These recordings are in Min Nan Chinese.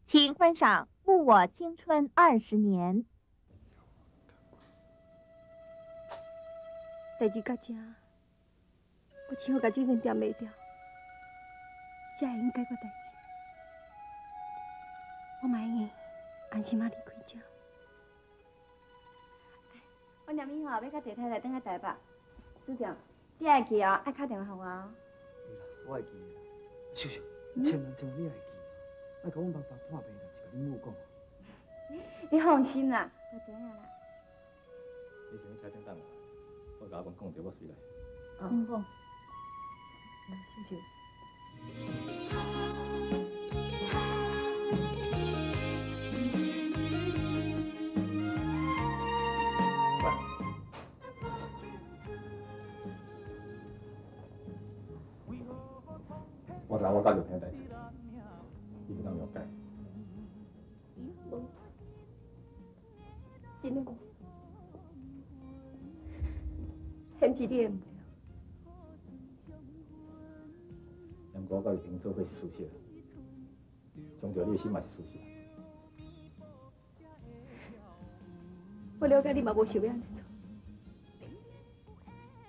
請觀賞《慕我青春二十年》。代誌到這，我只好共這間店賣掉，才會用解決代誌。我嘛會用安心仔離開這。我明暝吼欲佮鄭太太轉來台北，子強，你愛去哦，愛敲電話予我哦。對啦，我會記的啦。秀秀，千萬千萬你愛記，愛共阮爸爸破病代誌，共恁母講。你放心啦，我知影啦。你先去車頂等我，我共阿公講著，我隨來。哦，好。秀秀。我知影我佮玉萍的代誌，你袂當了解。無，真的無，彼毋是你的毋對。毋過我佮玉萍做伙是事實，傷著你的心嘛是事實。我了解你嘛無想欲按呢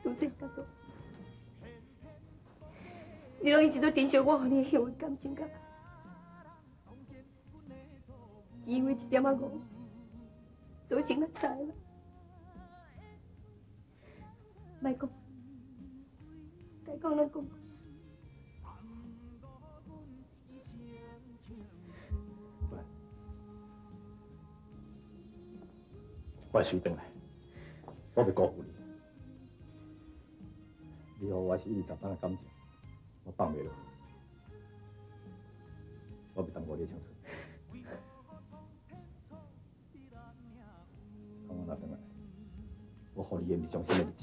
做，從細到大，你攏一直都珍惜我予你的彼份感情佮愛，只因為一點仔誤，造成咱三个。莫講，該講攏講過。我隨轉來，我袂辜負你。你予我是20冬的感情，我放袂落，我袂耽誤你的青春。等我若轉來，我予你的毋是傷心的日子，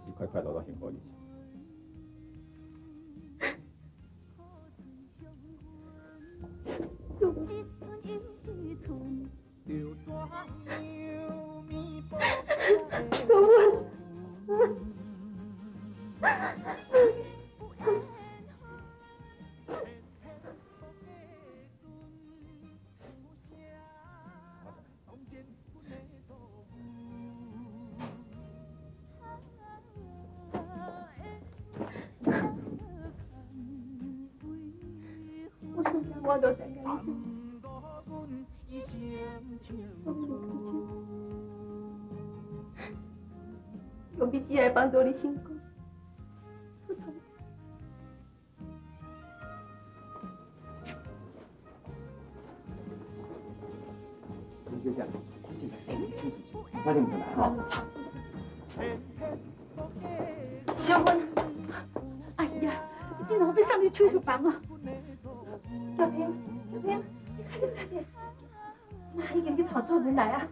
是快快樂樂幸福的日子。我都等甲你走，我无感情，用彼只来幫助你成功。林小姐，你進來先，請坐，我啉轉來吼。小芬，哎呀，你這怎欲送去手術房啊？玉萍，玉萍，你快點來者，媽已經去帶祖文來啊！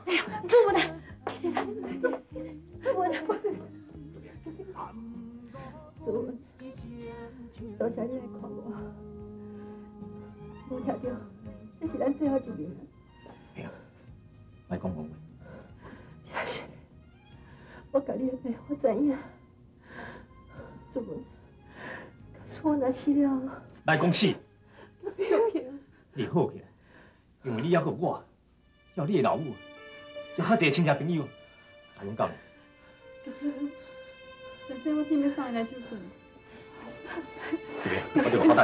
哎呀，祖文啊，祖文，祖文，多謝你來看我，無聽著，這是咱最後一面。哎呀，莫講講話。真是，我共你的病我知影。祖文，假使我若死了，莫講死。你好起來，因為你猶閣有我，猶有你的老母，猶較濟親戚朋友，太勇敢。先生，我準備送伊來手術。對，我這個好等。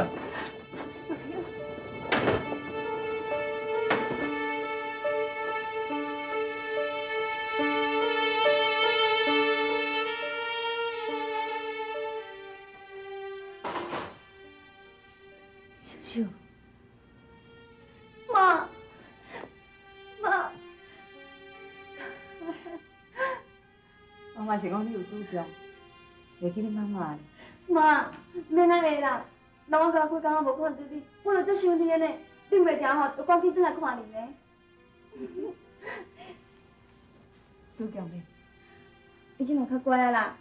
秀秀。媽，媽，我嘛是講你有主張，袂記你媽媽的。媽，免按呢啦，人我敢幾工無看著你，我就足想你的呢。忍袂牢吼，就趕緊轉來看你呢。主強未？伊這嘛較乖啊啦，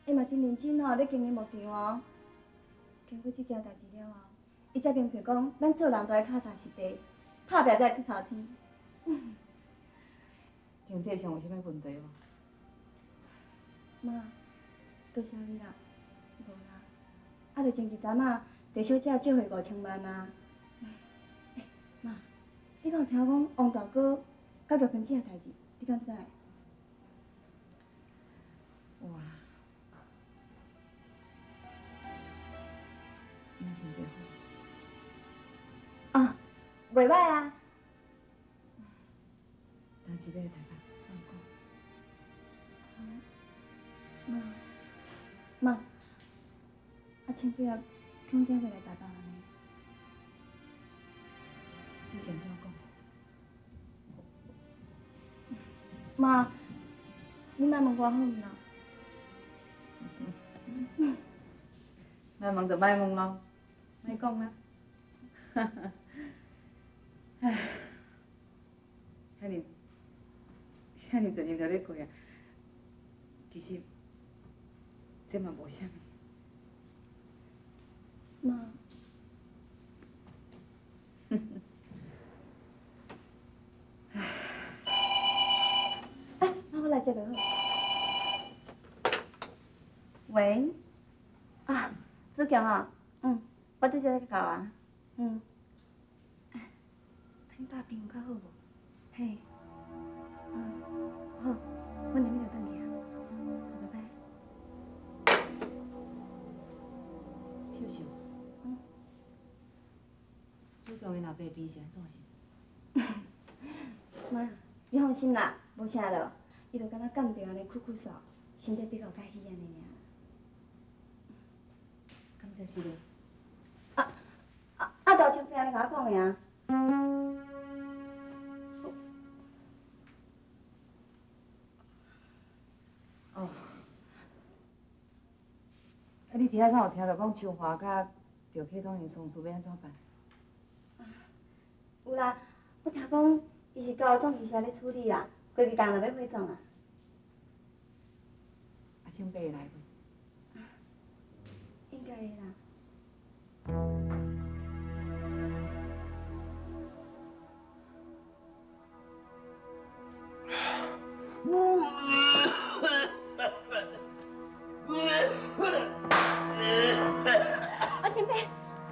伊嘛真認真吼，咧經營牧場哦。經過這件代誌了後，伊才明白講，咱做人都愛腳踏實地，拍拚才會出頭天。經濟上有啥物問題無？媽，多謝你啦，無啦。啊，就前一陣仔，郑小姐借回5000万啊。欸，妈，你敢有听讲王大哥佮玉萍姐的代志？你敢知？有啊，伊嘛真袂好。啊，袂歹啊。当时欲来台北，我有讲。妈，妈，啊，亲伯啊，恐惊欲来台北按呢。这是按怎讲？妈，你莫问我好毋啦？莫问就莫问咯，莫讲啦。唉，遐尔遐尔济年头咧过啊，其实这嘛无啥物。妈。哎，妈，我来接就好。喂，啊，子强啊，嗯，我伫这到啊，嗯。哎，恁爸病有较好无？嘿，嗯，好，阮明仔就转去啊，好，拜拜。秀秀，嗯，子强𪜶老爸病是按怎是？妈，你放心啦，无啥咯，伊就敢若感著按呢咳咳嗽，身体比较较虚按呢尔。敢真是咧？啊啊啊！大秋生按呢共我讲的啊。哦，啊，你伫遐敢有听著讲秋华佮赵启东𪜶丧事欲按怎办？有啦，我听讲伊是交葬仪社咧处理啦，过几工就欲火葬啊。阿青伯会来无？应该会啦。阿青伯，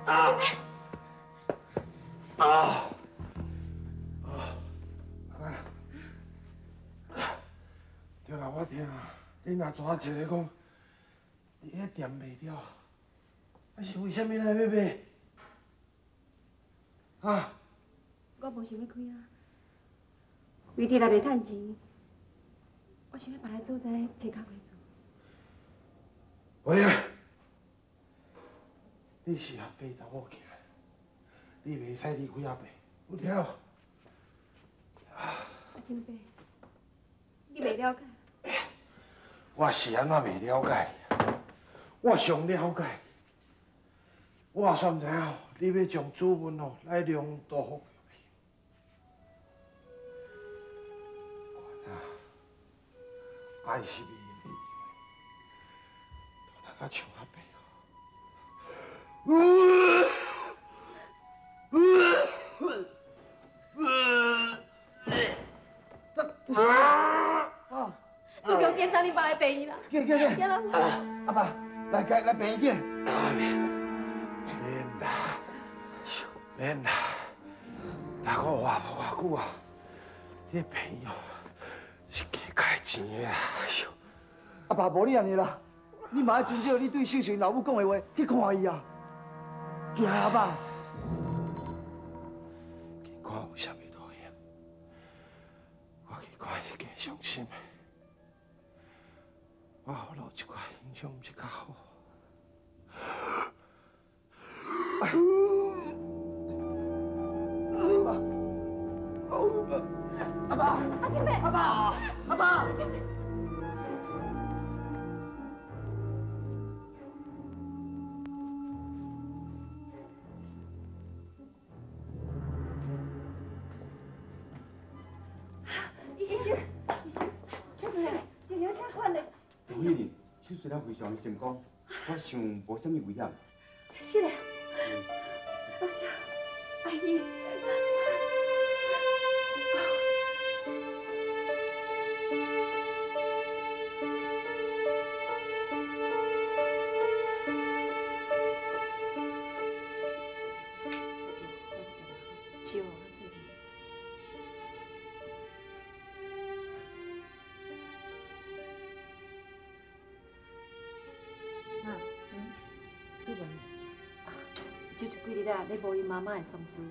阿青伯。啊！啊！对啦，我听你若怎一个讲，伫彼店卖掉，啊是为啥物来欲卖？啊？我无想欲开啊，为伫内面趁钱，我想欲别个所在揣工课做。喂啊！你是阿爸查某囝，你袂使离开阿爸，有听无？阿青伯，你袂了解。我是按怎袂了解？我上了解。我煞毋知影，你欲将主文哦来量度福玉啊，爱是袂用你，都若像阿爸。主强今送你爸来病院啦！紧紧紧！阿爸，来来病院见。免啦，免啦，大哥活无偌久啊，彼病院是加开钱的啦。阿爸，无你按呢啦，你嘛爱遵照你对秀秀老母讲的话去看伊啊。行阿爸。去看有啥物路用？我去看是加伤心的。我予落一寡影响，毋是较好？阿爸，阿爸，阿青伯，阿爸，阿爸。医生，医生，手术这有啥款的？杜美玲，手术了非常成功，我想无啥物危险。真是的，多谢阿姨。手较细腻。妈，你问，啊，这几日啊，咧无因妈妈的丧事。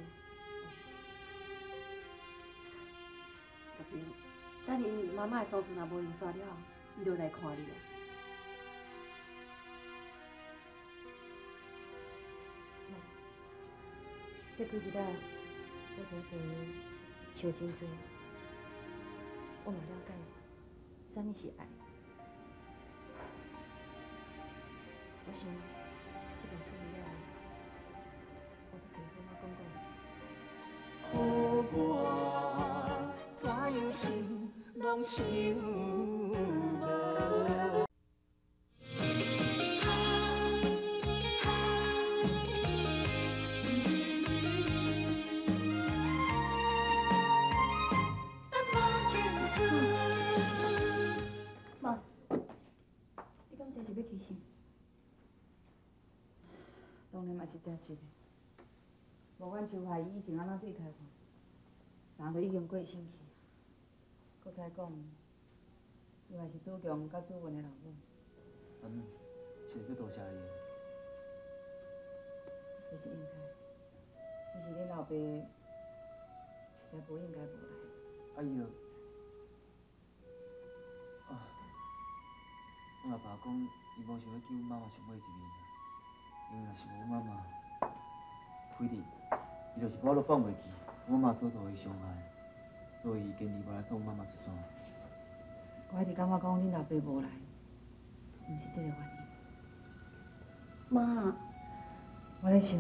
小平，等因妈妈的丧事若无闲煞了，伊就来看你啊。 这几日啊，我伫病院想真济，我嘛了解啥物是爱。我想这件处理了后，我阁找伊好好讲讲。予我怎样想，拢想无。 妈，你敢这是欲起身？当然嘛是真实的。无管秋华伊以前按怎对待我，人都已经过身去。阁再讲，伊嘛是子强佮子文的老母。嗯，实在多谢伊。这是应该，只是恁老爸实在无应该无来。啊伊就，啊，阮阿爸讲，伊无想欲见阮妈妈上尾一面，因为若是无阮妈妈陪伫，伊就是无法度放袂记阮妈妈所受的伤害，所以伊坚持无来送阮妈妈出山。我一直感觉讲恁老爸无来，毋是这个原因。妈，我咧想，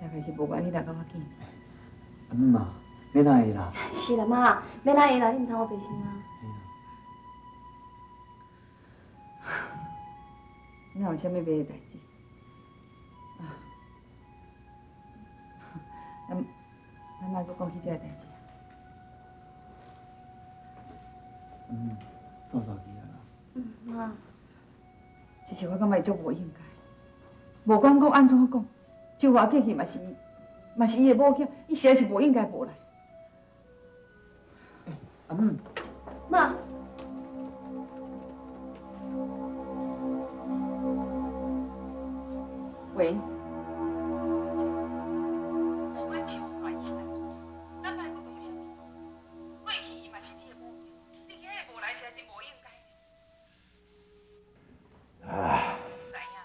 大概是无愿意来佮我见面。阿姆妈，免那会啦。是啦，妈，免那会啦，你毋通乌白想啊。你若有啥物别的代志？啊，咱莫阁讲起这个代志。嗯，煞煞去啊啦。嗯，妈。其实我感觉伊足无应该，无管讲按怎讲，秋华过去嘛是伊的某囝，伊实在是无应该无来。欸，阿姆。妈。喂。无管秋华伊是按怎，咱莫阁讲啥物。过去伊嘛是你的某囝，你今日无来实在真无应该。啊！知影，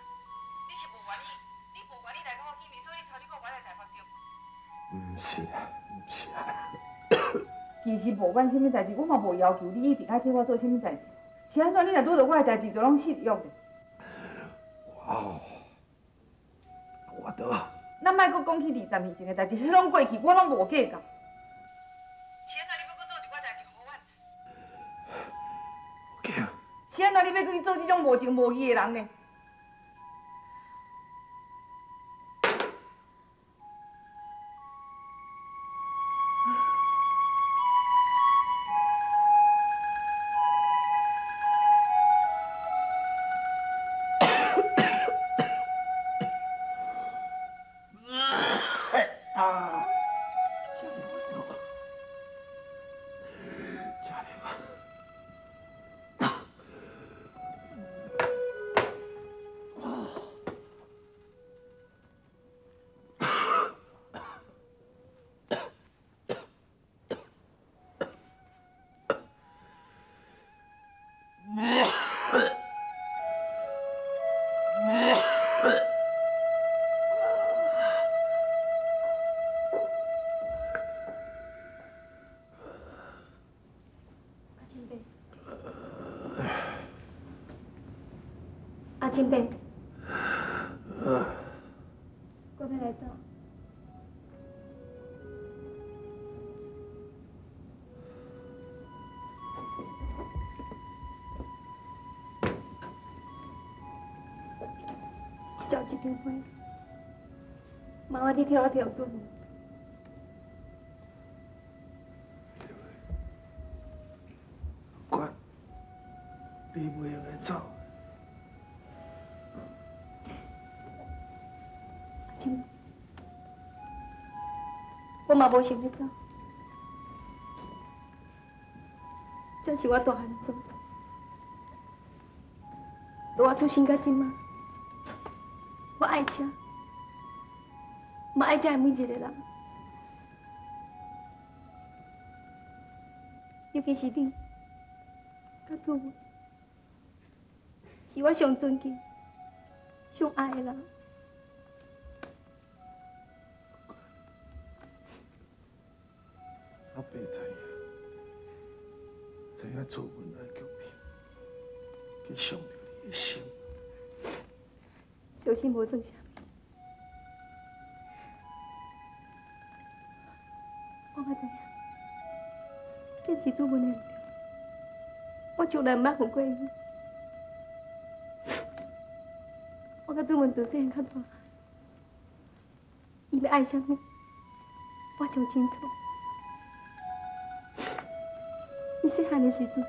你是无愿意，你无愿意来佮我见面，所以你偷你讲我来台北对？毋是啊，毋是啊。其实无管啥物代志，我嘛无要求你一定爱替我做啥物代志。是按怎，你若拄著我的代志，就拢失约的。哇！我得。咱莫阁讲起20年前的代志，彼拢过去，我拢无计较。是按怎，你欲阁做一寡代志予阮？是按怎，你欲阁去做这种无情无义的人呢？阿清伯，我欲来走。交这张批，麻烦你替我调主。管，你袂用得走。阿清，我嘛无想欲走。这是我大汉的所在，自我出生到这马，我爱这，嘛爱这的每一个人，尤其是你，佮祖母，是我上尊敬、上爱的人。阿伯知影，知影祖文爱玉萍，去伤著你的心。伤心无算啥物，我嘛知影，这是祖文的毋对，我从来毋捌恨过伊。我佮祖文自细汉到大汉，伊欲爱啥物，我上清楚。伊细汉的时阵，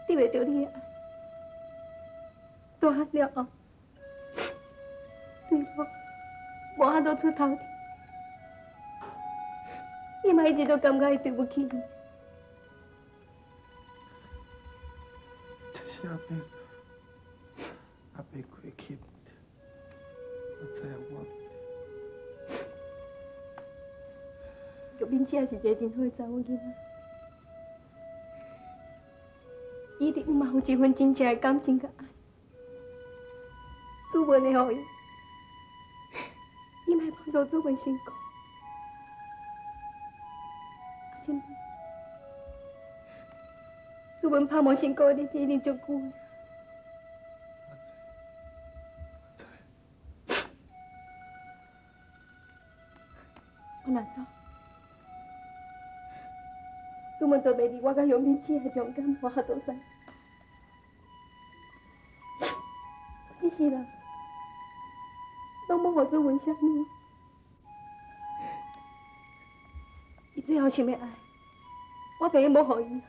得袂著你的爱，大汉了后，对我无法度出头天，伊嘛一直都感觉伊对不起你。这是阿伯，阿伯过去毋对，我知影我毋对。玉敏姐是一个真好的查某囡仔。伊对阮嘛有一份真正的感情佮爱，祖文会予伊，伊嘛会帮助祖文成功。啊，亲，祖文拍无成功的日子一定足久的。我若走，祖文就袂伫我佮杨敏姊的中间无法度选。我这世人拢无予祖文啥物，伊最后想欲爱，我袂用无予伊。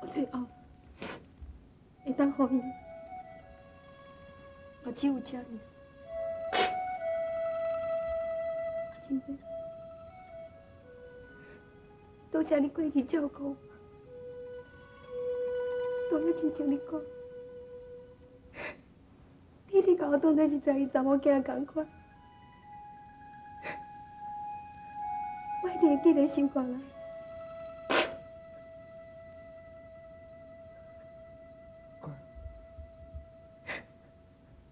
我最后会当予伊，嘛只有这尔。阿金伯，多谢你过去照顾我，当也亲像你讲，你共我当作是在伊查某囝仝款，我一定会记在心肝内。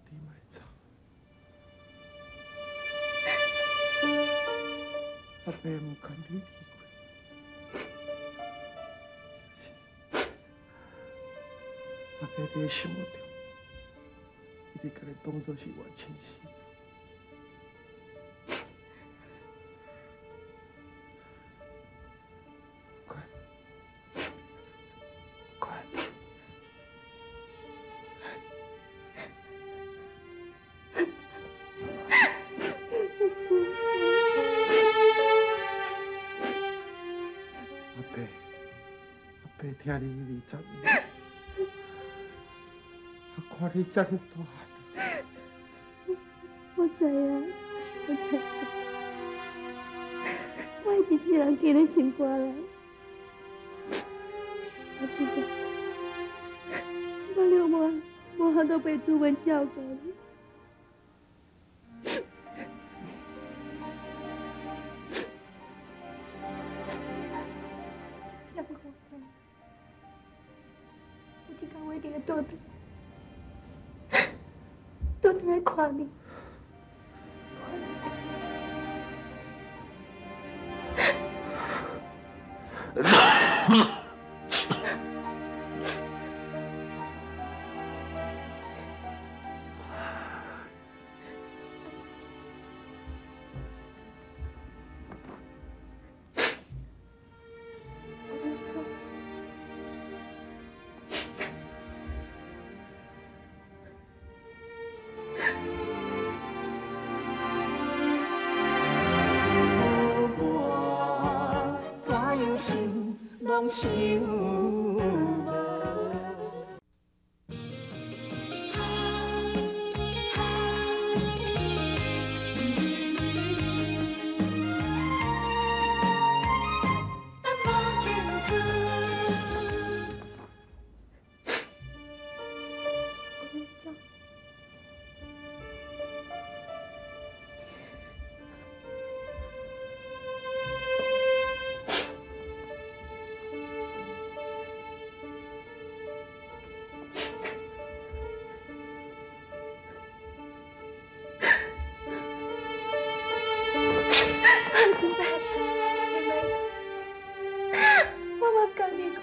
你莫走，阿爸毋甘你离开，阿爸伫你心目中，一直共你当作是我亲生。乖，乖。阿伯，阿伯疼你20年，啊，看你遮尔大汉。我知影，我知影，我会一世人记咧心肝内。阿七哥，我了无无法度陪祖文照顾你。也毋过我知影，有一天我一定会倒转，倒转来看你。想拢想无。真拜託，你莫哭，我嘛共你看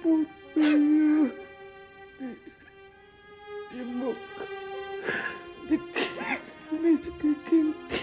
我知影，你莫哭，你紧去。